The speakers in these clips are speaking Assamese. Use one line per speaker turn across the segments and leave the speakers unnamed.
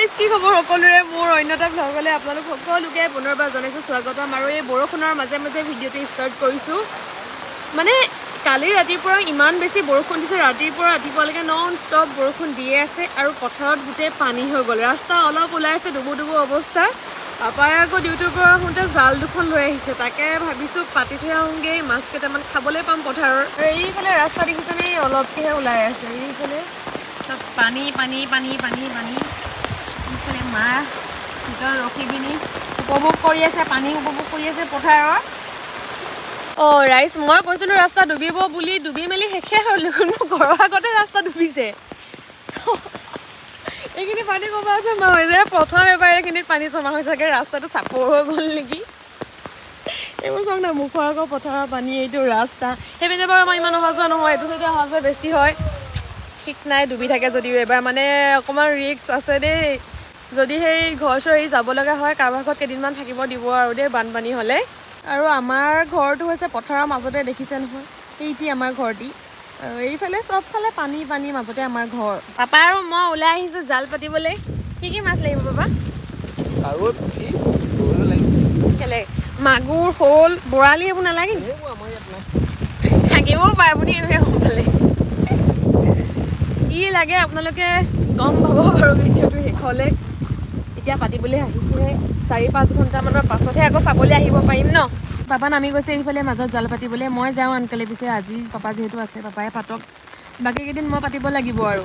ৰাইজ, কি খবৰ সকলোৰে? মোৰ অন্য এটা ভ্লগলৈ আপোনালোক সকলোকে পুনৰবাৰ জনাইছোঁ স্বাগতম। আৰু এই বৰষুণৰ মাজে মাজে ভিডিঅ'টো ষ্টাৰ্ট কৰিছোঁ। মানে কালি ৰাতিপুৱা ইমান বেছি বৰষুণ দিছে, ৰাতিৰ পৰা ৰাতিপুৱালৈকে নন ষ্টপ বৰষুণ দিয়ে আছে আৰু পথাৰত গোটেই পানী হৈ গ'ল। ৰাস্তা অলপ ওলাই আছে, ডুবু ডুবু অৱস্থা। পাপাই আকৌ ডিউটিৰ পৰা আহোঁতে জাল দুখন লৈ আহিছে। তাকে ভাবিছোঁ পাতি থৈ আহোঁগৈ, মাছ কেইটামান খাবলৈ পাম পথাৰৰ। আৰু এইফালে ৰাস্তা দেখিছেনে, অলপকৈহে ওলাই আছে। এইফালে চব পানী পানী পানী পানী পানী। এইফালে মা ভিতৰত ৰখি পিনি উপভোগ কৰি আছে, পানী উপভোগ কৰি আছে পথাৰৰ। অ' ৰাইজ, মই কৈছিলোঁ ৰাস্তা ডুবিব বুলি, ডুবি মেলি শেষে হ'ল দেখোন। মোৰ ঘৰৰ আগতে ৰাস্তা ডুবিছে। এইখিনি পানী ক'ৰবাত জমা হৈ যায়। প্ৰথম এবাৰ এইখিনিত পানী জমা হৈ চাগে ৰাস্তাটো চাপৰ হৈ গ'ল নেকি। এইবোৰ চাওক না, মুখৰ আগৰ পথাৰৰ পানী, এইটো ৰাস্তা। সেইপিনে বাৰু আমাৰ ইমান অহা যোৱা নহয়, এইটো চাইডে অহা যোৱা বেছি হয়। ঠিক নাই, ডুবি থাকে যদিও এবাৰ মানে অকণমান ৰিস্ক আছে দেই। যদি সেই ঘৰ চৰ এৰি যাব লগা হয়, কাৰোবাৰ ঘৰত কেইদিনমান থাকিব দিব আৰু দেই বানপানী হ'লে। আৰু আমাৰ ঘৰটো হৈছে পথাৰৰ মাজতে, দেখিছে নহয়, এইটি আমাৰ ঘৰটি। আৰু এইফালে চবফালে পানী পানী, মাজতে আমাৰ ঘৰ। পাপা আৰু মই ওলাই আহিছোঁ জাল পাতিবলৈ। কি কি মাছ লাগিব পাপা?
কাৱৈ, পুঠি, গৰৈ লাগিব।
কেলে, মাগুৰ, শ'ল, বৰালি এইবোৰ নালাগে নেকি?
সেইবোৰ আমাৰ ইয়াত নাই।
থাকিবও পাৰে, আপুনি এনেকৈ গম পালে। কি লাগে আপোনালোকে গম পাব বাৰু ভিডিঅ'টো শেষলৈ। এতিয়া পাতিবলৈ আহিছোঁহে, 4-5 ঘণ্টামানৰ পাছতহে আকৌ চাবলৈ আহিব পাৰিম ন। পাপা নামি গৈছে এইফালে মাজত জাল পাতিবলৈ। মই যাওঁ আনকালে। পিছে আজি পাপা যিহেতু আছে, পাপাই পাতক, বাকী কেইদিন মই পাতিব লাগিব। আৰু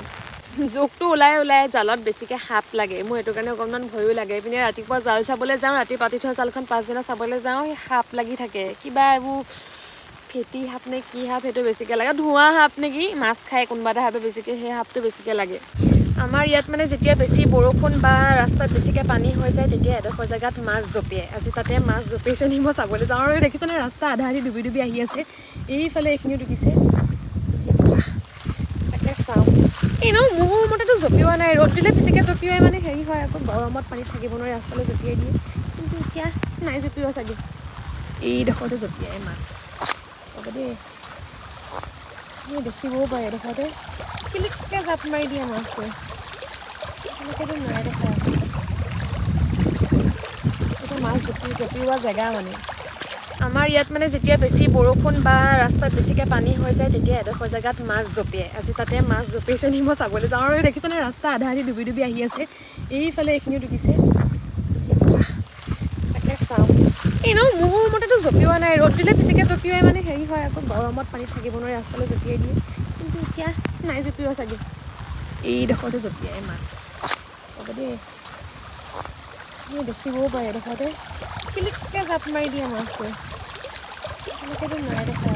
জোকটো ওলাই ওলাই জালত বেছিকৈ সাপ লাগে, মোৰ সেইটো কাৰণে অকণমান ভয়ো লাগে। এইপিনে ৰাতিপুৱা জাল চাবলৈ যাওঁ, ৰাতি পাতি থোৱা জালখন পাছদিনা চাবলৈ যাওঁ, সেই সাপ লাগি থাকে। কিবা এইবোৰ ফেটি সাপ নে কি সাপ, সেইটো বেছিকৈ লাগে। ধোঁৱা সাপ নেকি, মাছ খাই কোনোবা এটা সাপে বেছিকৈ, সেই সাপটো বেছিকৈ লাগে। আমাৰ ইয়াত মানে যেতিয়া বেছি বৰষুণ বা ৰাস্তাত বেছিকৈ পানী হৈ যায়, তেতিয়া এডোখৰ জেগাত মাছ জঁপিয়াই। আজি তাতে মাছ জঁপিয়াইছে নি মই চাবলৈ যাওঁ। আৰু দেখিছেনে, ৰাস্তা আধা আধি ডুবি ডুবি আহি আছে। এইফালে এইখিনিও ডুবিছে, তাকে চাওঁ। এই ন, মোৰ মতেতো জঁপিওৱা নাই। ৰ'দ দিলে বেছিকৈ জঁপিওৱাই, মানে হেৰি হয় আকৌ, গৰমত পানীত থাকিব নোৱাৰি, ৰাস্তালৈ জঁপিয়াই দিয়ে। কিন্তু এতিয়া নাই জঁপিওৱা চাগে। এইডোখৰতে জঁপিয়াই মাছ। হ'ব দেই, এই দেখিবও পাৰে, এডোখৰতে কিলিককৈ জাপ মাৰি দিয়ে মাছটোৱে। এনেকৈতো নাই দেখা। এইটো মাছ জঁপিওৱা জেগা। মানে আমাৰ ইয়াত মানে যেতিয়া বেছি বৰষুণ বা ৰাস্তাত বেছিকৈ পানী হৈ যায়, তেতিয়া এডোখৰ জেগাত মাছ জঁপিয়াই। আজি তাতে মাছ জঁপিয়াইছে নি মই চাবলৈ যাওঁ। আৰু দেখিছেনে, ৰাস্তা আধা আধি ডুবি ডুবি আহি আছে। এইফালে এইখিনিও ডুবিছে, তাকে চাওঁ। এই ন, মোৰ মতেতো জঁপিওৱা নাই। ৰ'দ দিলে বেছিকৈ জঁপিওৱাই, মানে হেৰি হয় আকৌ, গৰমত পানীত থাকিব নোৱাৰি, ৰাস্তালৈ জঁপিয়াই দিয়ে। কিন্তু এতিয়া নাই জঁপিওৱা চাগে। এইডোখৰতে জঁপিয়াই মাছ। হ'ব দেই, এই দেখিবও পাৰে, এডোখৰতে কিলিককৈ জাপ মাৰি দিয়ে মাছটোৱে। এনেকৈতো নাই দেখা।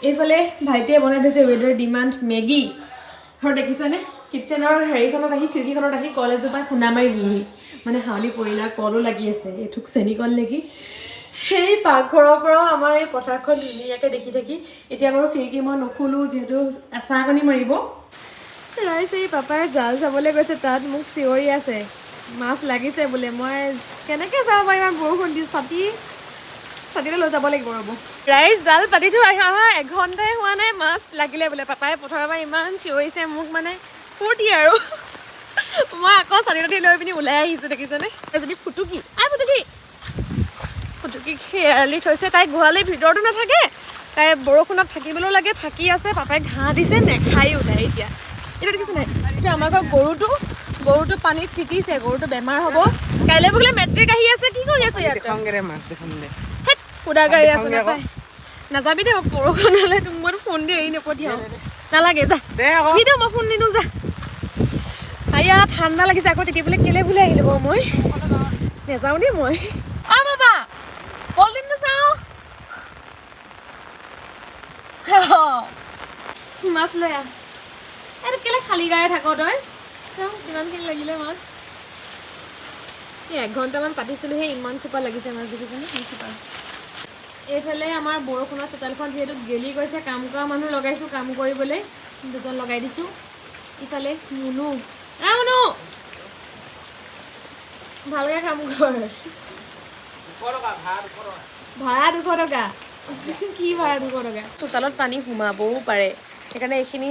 এইফালে ভাইটিয়ে বনাই থৈছে ৱেডাৰ ডিমাণ্ড মেগী। আৰু দেখিছানে, কিটচেনৰ হেৰিখনত আহি, খিৰিকীখনত আহি কল এজোপাই খুন্দা মাৰি দিলেহি। মানে হাউলি পৰিলা, কলো লাগি আছে। এইটোক চেনি কল নেকি? সেই পাকঘৰৰ পৰাও আমাৰ এই পথাৰখন ধুনীয়াকৈ দেখি থাকি। এতিয়া বাৰু খিৰিকী মই নুখোলোঁ, যিহেতু এচাকনি মাৰিব। ৰাইজ, এই পাপাই জাল চাবলৈ গৈছে, তাত মোক চিঞৰি আছে, মাছ লাগিছে বোলে। মই কেনেকৈ যাব পাৰিম ইমান বৰষুণ দি? ছাতি ছাতিলে লৈ যাব লাগিব, ৰ'ব। ৰাইজ, জাল পাতি থৈ অহা এঘণ্টাই হোৱা নাই, মাছ লাগিলে বোলে। পাপাই পথাৰৰ পৰা ইমান চিঞৰিছে মোক, মানে ফূৰ্তি। আৰু মই আকৌ ছাতি তাতি লৈ পিনি ওলাই আহিছোঁ। দেখিছেনে, এজনী ফুটুকি, আই ফুটুকি, ফুটুকিক এৰালি থৈছে। তাই গোহালিৰ ভিতৰতো নাথাকে, তাই বৰষুণত থাকিবলৈও লাগে, থাকি আছে। পাপাই ঘাঁহ দিছে, নেখায়ো তাই। এতিয়া এইটো দেখিছে নাই, এইটো আমাৰ ঘৰৰ গৰুটো। গৰুটো পানীত তিতিছে, গৰুটো বেমাৰ হ'ব। কাইলৈ বোলে মেট্ৰিক আহি আছে। কি কৰি আছ ইয়াত?
দেখাওঁগে দে, মাছ দেখাম দে।
হেত, সুদা গাড়ী আছো।
দেখাওঁগে আকৌ।
নাপায়, নাযাবি দে। বৰষুণ হ'লে তোক মই ফোন দি এৰি নপঠিয়াওঁ। নালাগে, যা।
দে আকৌ।
নিদিওঁ, মই ফোন নিদিওঁ, যা। আয়া, ঠাণ্ডা লাগিছে আকৌ। তেতিয়া বোলে কেলে বোলে আহিলো বাৰু মই নেযাওঁ দেই মই। অ বাবা, পলিথিনটো চাওঁ। মাছ লৈ আহ। এইটো কেলে খালী গাৰে থাক তই? চাওঁ কিমানখিনি লাগিলে মাছ। এই এঘণ্টামান পাতিছিলোঁহে, ইমান খোপা লাগিছে মাছ, দেখিছেনে কি খোপা। এইফালে আমাৰ বৰষুণৰ চোতালখন যিহেতু গেলি গৈছে, কাম কৰা মানুহ লগাইছোঁ কাম কৰিবলৈ, দুজন লগাই দিছোঁ। ইফালে মুনু, এ মুনু, ভালকে কাম কৰ।
200 টকা ভাড়া, 200 টকা।
ভাড়া 200 টকা? কি ভাড়া 200 টকা? চোতালত পানী সোমাবও পাৰে, সেইকাৰণে এইখিনি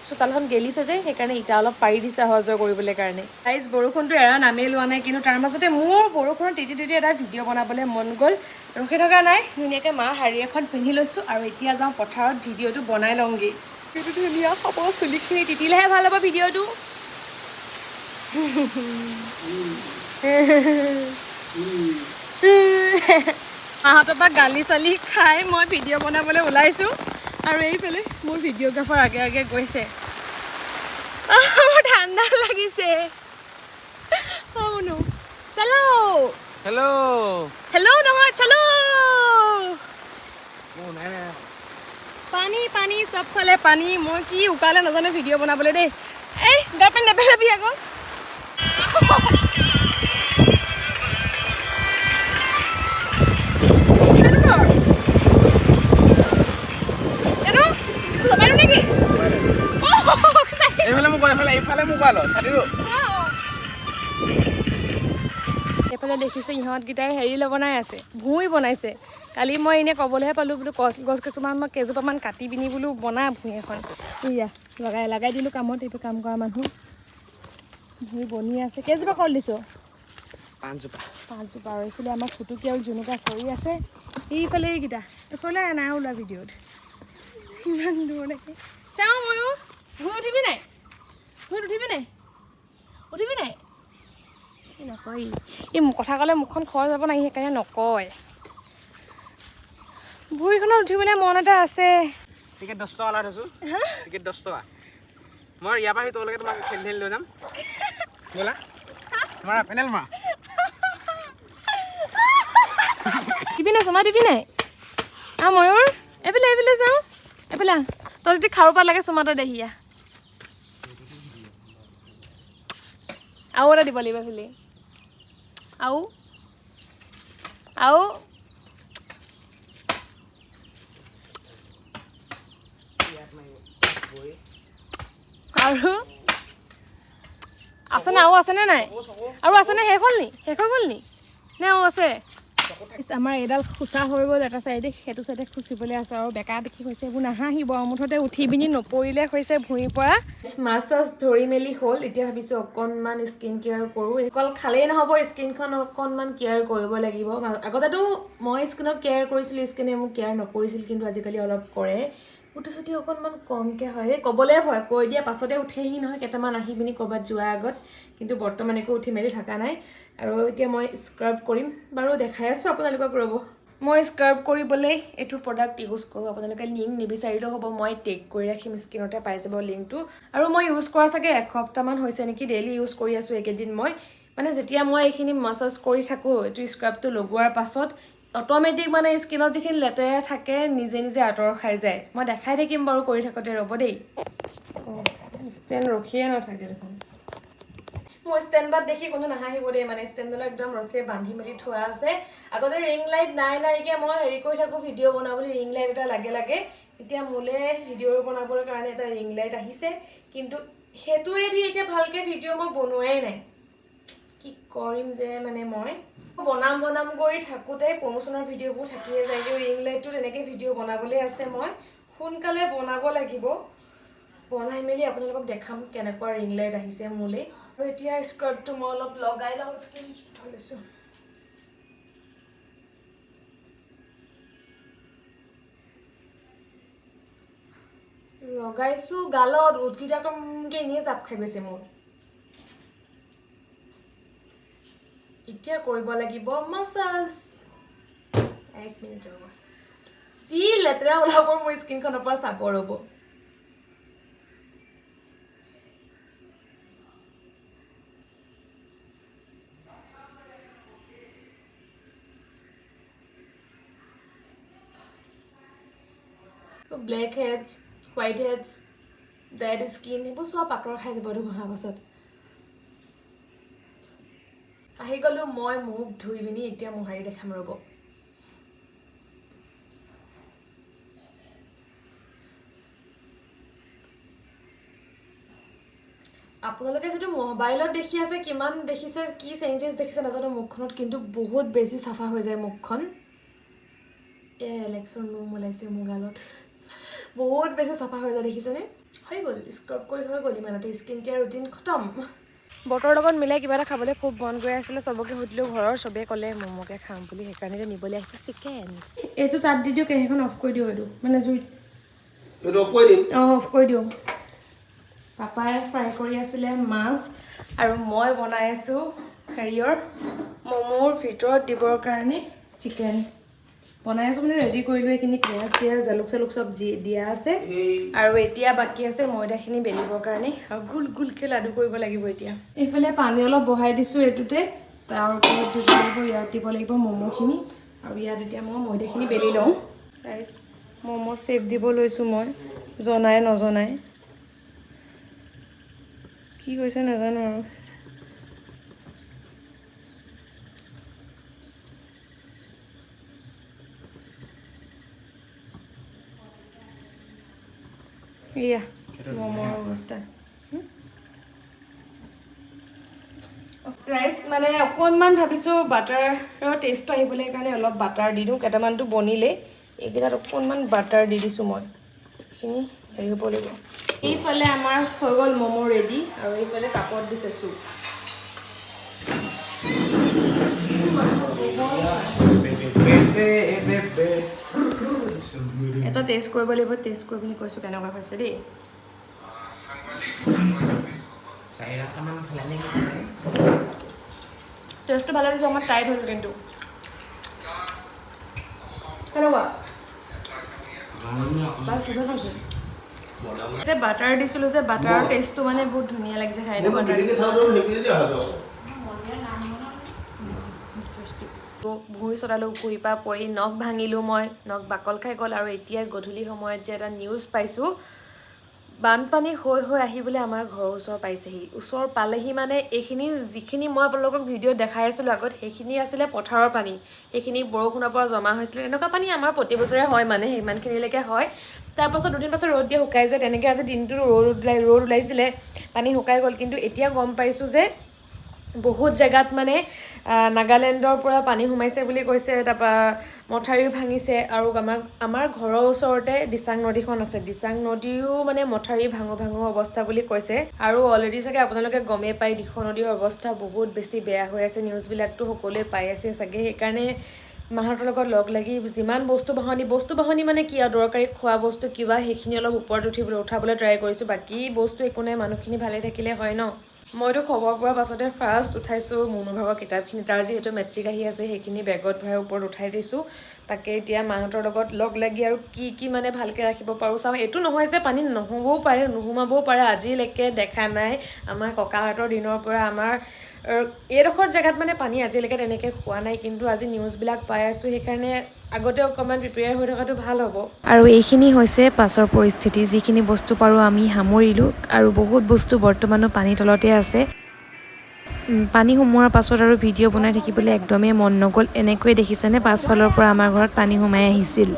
চোতালখন গেলিছে যে, সেইকাৰণে ইটা অলপ পাৰি দিছে অহা যোৱা কৰিবলৈ কাৰণে। গাইজ, বৰষুণটো এৰা নামেই লোৱা নাই, কিন্তু তাৰ মাজতে মোৰ বৰষুণত তিতি তিতি এটা ভিডিঅ' বনাবলৈ মন গ'ল। ৰখি থকা নাই, ধুনীয়াকৈ মা শাৰী এখন পিন্ধি লৈছোঁ আৰু এতিয়া যাওঁ পথাৰত, ভিডিঅ'টো বনাই লওঁগৈ। ভিডিঅ'টো ধুনীয়া হ'ব, চুলিখিনি তিতিলেহে ভাল হ'ব ভিডিঅ'টো। মাহঁতৰ পৰা গালি চালি খাই মই ভিডিঅ' বনাবলৈ ওলাইছোঁ আৰু এইফালে মোৰ ভিডিঅ'গ্ৰাফাৰ আগে আগে গৈছে। মোৰ ঠাণ্ডা লাগিছে। অ' মুনু, চলো।
হেল্ল'।
হেল্ল' নহয়, চলো।
নাই নাই।
পানী পানী, চবফালে পানী। মই কি উকালে নাজানো ভিডিঅ' বনাবলৈ দেই। এই গা পেন নেপেলাবি আকৌ। নেকি?
এইফালে মোক কোৱা, এইফালে এইফালে মোক কোৱা ল ছাতিটো।
এইফালে দেখিছোঁ ইহঁতকেইটাই হেৰি বনাই আছে, ভূঁই বনাইছে। কালি মই এনেই ক'বলৈহে পালোঁ, বোলো গছ গছ কিছুমান মই কেইজোপামান কাটি পিনি বোলো বনা ভূঁই এখন। এয়া লগাই লগাই দিলোঁ কামত, এইটো কাম কৰা মানুহ। ভূঁই বনি আছে। কেইজোপা কল দিছোঁ?
পাঁচজোপা।
পাঁচজোপা। আৰু এইফালে আমাৰ ফুটুকী আৰু জুনুকা চৰি আছে। এইফালে এইকেইটা চলে নাই ওলোৱা ভিডিঅ'ত, ইমান দূৰলৈকে যাওঁ ময়ো। ভূঁই উঠিবি নাই? ভূঁইত উঠিবি নাই? উঠিবি নাই? এই নকয় ই, কথা ক'লে মুখখন খৰচ যাব নাই, সেইকাৰণে নকয়। ভূঁইখনত উঠিবলৈ মন এটা আছে।
টিকেট 10 টকা লগাই থৈছোঁ, টিকেট 10 টকা। মই ইয়াৰ পৰা আহি তোলৈকে তোমাক ঠেলি ঠেলি লৈ যাম। ব'লা, মাৰা পেনেল মাৰা।
দিবি নাই চুমা? দিবি নাই? আহ ময়ূৰ, এইফালে এইফালে যাওঁ, এইফালে আহ। তই যদি খাৰু পাত লাগে চুমা এটা দেহি আহ। আৰু এটা দিব লাগিব এইফালে। আৰু আৰু আৰু আছেনে? আৰু আছেনে নাই? আৰু আছেনে? শেষ হ'ল নি? শেষ হৈ গ'ল নি? নে আৰু আছে? আমাৰ এইডাল খোচা হৈ গ'ল এটা চাইডে, সেইটো চাইডে খুচিবলৈ আছে আৰু বেকা দেখি হৈছে। এইবোৰ নাহাঁহিব আৰু, মুঠতে উঠি পিনি নপৰিলে হৈছে ভূঁইৰ পৰা। মাছ চাছ ধৰি মেলি হ'ল, এতিয়া ভাবিছোঁ অকণমান স্কিন কেয়াৰ কৰোঁ। অকল খালেই নহ'ব, স্কিনখন অকণমান কেয়াৰ কৰিব লাগিব। আগতেতো মই স্কিনক কেয়াৰ কৰিছিলোঁ, স্কিনে মোক কেয়াৰ নকৰিছিল, কিন্তু আজিকালি অলপ কৰে। গুটি চুটি অকণমান কমকৈ হয়, এই ক'বলৈ ভয়, কৈ দিয়া পাছতে উঠেহি নহয় কেইটামান আহি পিনি ক'ৰবাত যোৱাৰ আগত। কিন্তু বৰ্তমান একো উঠি মেলি থকা নাই। আৰু এতিয়া মই স্ক্ৰাব কৰিম, বাৰু দেখাই আছোঁ আপোনালোকক, ৰ'ব। মই স্ক্ৰাব কৰিবলৈ এইটো প্ৰডাক্ট ইউজ কৰোঁ। আপোনালোকে লিংক নিবিচাৰিলেও হ'ব, মই টেগ কৰি ৰাখিম, স্ক্ৰীণতে পাই যাব লিংকটো। আৰু মই ইউজ কৰা চাগে এসপ্তাহমান হৈছে নেকি, ডেইলি ইউজ কৰি আছোঁ এইকেইদিন মই। মানে যেতিয়া মই এইখিনি মাছাজ কৰি থাকোঁ, এইটো স্ক্ৰাবটো লগোৱাৰ পাছত অট'মেটিক মানে স্কিনত যিখিনি লেতেৰা থাকে নিজে নিজে আঁতৰ খাই যায়। মই দেখাই থাকিম বাৰু কৰি থাকোঁতে, ৰ'ব দেই। ষ্টেণ্ড ৰখিয়ে নাথাকে দেখোন। মোৰ ষ্টেণ্ডত দেখি কোনো নাহাঁহিব দেই, মানে ষ্টেণ্ডডালত একদম ৰছীয়ে বান্ধি মেলি থোৱা আছে। আগতে ৰিং লাইট নাই নাইকিয়া মই হেৰি কৰি থাকোঁ, ভিডিঅ' বনাবলৈ ৰিং লাইট এটা লাগে লাগে। এতিয়া মোলৈ ভিডিঅ' বনাবৰ কাৰণে এটা ৰিং লাইট আহিছে, কিন্তু সেইটোৱেদি এতিয়া ভালকৈ ভিডিঅ' মই বনোৱাই নাই। কি কৰিম যে, মানে মই বনাম বনাম কৰি থাকোঁতে প্ৰমোশ্যনৰ ভিডিঅ'বোৰ থাকিয়ে যায়। কিন্তু ৰিং লাইটটো তেনেকৈ ভিডিঅ' বনাবলৈ আছে, মই সোনকালে বনাব লাগিব। বনাই মেলি আপোনালোকক দেখাম কেনেকুৱা ৰিং লাইট আহিছে মোলৈ। আৰু এতিয়া স্ক্ৰাবটো মই অলপ লগাই লওঁ, স্ক্ৰীন থৈ লৈছোঁ। লগাইছোঁ গালত, ওঁঠকেইটা কমকৈ এনেই জাপ খাই গৈছে মোৰ। এতিয়া কৰিব লাগিব মাছাজ। এক মিনিট ৰ'ব, যি লেতেৰা ওলাব মোৰ স্কিনখনৰ পৰা চাব, ৰ'ব। Black heads, white heads, dead skin সেইবোৰ চব আঁতৰ খাই যাব এইটো ঘঁহাৰ পাছত। আহি গ'লোঁ মই মুখ ধুই পিনি, এতিয়া মোহাৰি দেখাম, ৰ'ব। আপোনালোকে যিটো মোবাইলত দেখি আছে, কিমান দেখিছে, কি চেঞ্জেছ দেখিছে নাজানো মুখখনত, কিন্তু বহুত বেছি চাফা হৈ যায় মুখখন। এই এলেক্সৰ নোম ওলাইছে মোৰ গালত। বহুত বেছি চাফা হৈ যায়, দেখিছেনে? হৈ গ'ল, স্ক্ৰব কৰি হৈ গ'ল। ইমানতে স্কিন কেয়াৰ ৰুটিন খতম। বতৰৰ লগত মিলাই কিবা এটা খাবলৈ খুব মন গৈ আছিলে। চবকে সুধিলোঁ, ঘৰৰ চবেই ক'লে ম'ম'কে খাম বুলি। সেইকাৰণে এতিয়া নিবলৈ আহিছে চিকেন। এইটো তাত দি দিওঁ, কেৰাহীখন অফ কৰি দিওঁ। এইটো মানে জুইত
এইটো অফ কৰি দিম।
অঁ, অফ কৰি দিওঁ। পাপাই ফ্ৰাই কৰি আছিলে মাছ আৰু মই বনাই আছোঁ হেৰিয়ৰ ম'ম'ৰ ভিতৰত দিবৰ কাৰণে চিকেন বনাই আছোঁ। মানে ৰেডি কৰিলোঁ এইখিনি, পিঁয়াজ চিয়াজ, জালুক চালুক চব যি দিয়া আছে।
এই
আৰু এতিয়া বাকী আছে ময়দাখিনি বেলিবৰ কাৰণে আৰু গোল গোলকৈ লাডু কৰিব লাগিব। এতিয়া এইফালে পানী অলপ বহাই দিছোঁ এইটোতে। তাৰ ওপৰত দিব লাগিব, ইয়াত দিব লাগিব ম'ম'খিনি। আৰু ইয়াত এতিয়া মই ময়দাখিনি বেলি লওঁ। ৰাইজ, ম'ম' চেপ দিব লৈছোঁ মই। জনাই নজনাই কি হৈছে নাজানো আৰু। এয়া ম'মৰ অৱস্থা। ৰাইজ, মানে অকণমান ভাবিছোঁ বাটাৰৰ টেষ্টটো আহিবলৈ কাৰণে অলপ বাটাৰ দি দিওঁ। কেইটামানতো বনিলেই, এইকেইটাত অকণমান বাটাৰ দি দিছোঁ মই। এইখিনি হেৰি হ'ব লাগিব। এইফালে আমাৰ হৈ গ'ল ম'ম' ৰেডি আৰু এইফালে কাপত দিছে চুপ। এটা টেষ্ট কৰিব লাগিব। টেষ্ট কৰি পিনি কৈছোঁ কেনেকুৱা হৈছে দেই।
4 লাখমান খালে নেকি?
টেষ্টটো ভালে লাগিছে, অকণমান টাইট হ'ল কিন্তু। কেনেকুৱা? বাৰু, চবেই খাইছে। এতিয়া বাটাৰ দিছিলোঁ যে, বাটাৰৰ টেষ্টটো মানে বহুত ধুনীয়া লাগিছে খাই।
মই বেলেগে থাকোঁতে সেইপিনে দিয়া হ'ব।
ভুঁই চলালোঁ, ভুঁইৰ পৰা পৰি নখ ভাঙিলোঁ মই, নখ বাকল খাই গ'ল। আৰু এতিয়া গধূলি সময়ত যে এটা নিউজ পাইছোঁ, বানপানী হৈ হৈ আহি বোলে আমাৰ ঘৰৰ ওচৰ পাইছেহি। ওচৰ পালেহি মানে এইখিনি যিখিনি মই আপোনালোকক ভিডিঅ'ত দেখাই আছিলোঁ আগত, সেইখিনি আছিলে পথাৰৰ পানী। সেইখিনি বৰষুণৰ পৰা জমা হৈছিলে। এনেকুৱা পানী আমাৰ প্ৰতি বছৰে হয়, মানে সিমানখিনিলৈকে হয়। তাৰপাছত দুদিন পাছত ৰ'দ দিয়ে শুকাই যায়। তেনেকৈ আজি দিনটো ৰ'দ ওলাইছিলে, পানী শুকাই গ'ল। কিন্তু এতিয়া গম পাইছোঁ যে বহুত জেগাত মানে নাগালেণ্ডৰ পৰা পানী সোমাইছে বুলি কৈছে। তাৰপৰা মথাউৰিও ভাঙিছে আৰু আমাৰ ঘৰৰ ওচৰতে দিচাং নদীখন আছে। দিচাং নদীও মানে মথাউৰি ভাঙো ভাঙো অৱস্থা বুলি কৈছে। আৰু অলৰেডি চাগে আপোনালোকে গমেই পায়, দিখৌ নদীৰ অৱস্থা বহুত বেছি বেয়া হৈ আছে। নিউজবিলাকতো সকলোৱে পাই আছে চাগে। সেইকাৰণে মাহঁতৰ লগত লগ লাগি যিমান বস্তু বাহনি, মানে কি আৰু দৰকাৰী খোৱা বস্তু কিবা, সেইখিনি অলপ ওপৰত উঠাবলৈ ট্ৰাই কৰিছোঁ। বাকী বস্তু একো নাই, মানুহখিনি ভালে থাকিলে হয় ন। মইতো খবৰ পোৱাৰ পাছতে ফাৰ্ষ্ট উঠাইছোঁ মুনু ভাগৰ কিতাপখিনি। তাৰ যিহেতু মেট্ৰিক আহি আছে, সেইখিনি বেগত ভৰাই ওপৰত উঠাই দিছোঁ। তাকে এতিয়া মাহঁতৰ লগত লগ লাগি আৰু কি কি মানে ভালকৈ ৰাখিব পাৰোঁ চাওঁ। এইটো নহয় যে পানী নহ'বও পাৰে, নোসোমাবও পাৰে। আজিলৈকে দেখা নাই, আমাৰ ককাহঁতৰ দিনৰ পৰা আমাৰ এইডোখৰ জেগাত মানে পানী আজিলৈকে তেনেকৈ হোৱা নাই। কিন্তু আজি নিউজবিলাক পাই আছোঁ, সেইকাৰণে আগতে অকণমান প্ৰিপেয়াৰ হৈ থকাটো ভাল হ'ব। আৰু এইখিনি হৈছে পাছৰ পৰিস্থিতি। যিখিনি বস্তু পাৰোঁ আমি সামৰিলোঁ আৰু বহুত বস্তু বৰ্তমানো পানী তলতে আছে। পানী সোমোৱাৰ পাছত আৰু ভিডিঅ' বনাই থাকিবলৈ একদমেই মন নগ'ল। এনেকৈয়ে দেখিছেনে, পাছফালৰ পৰা আমাৰ ঘৰত পানী সোমাই আহিছিল।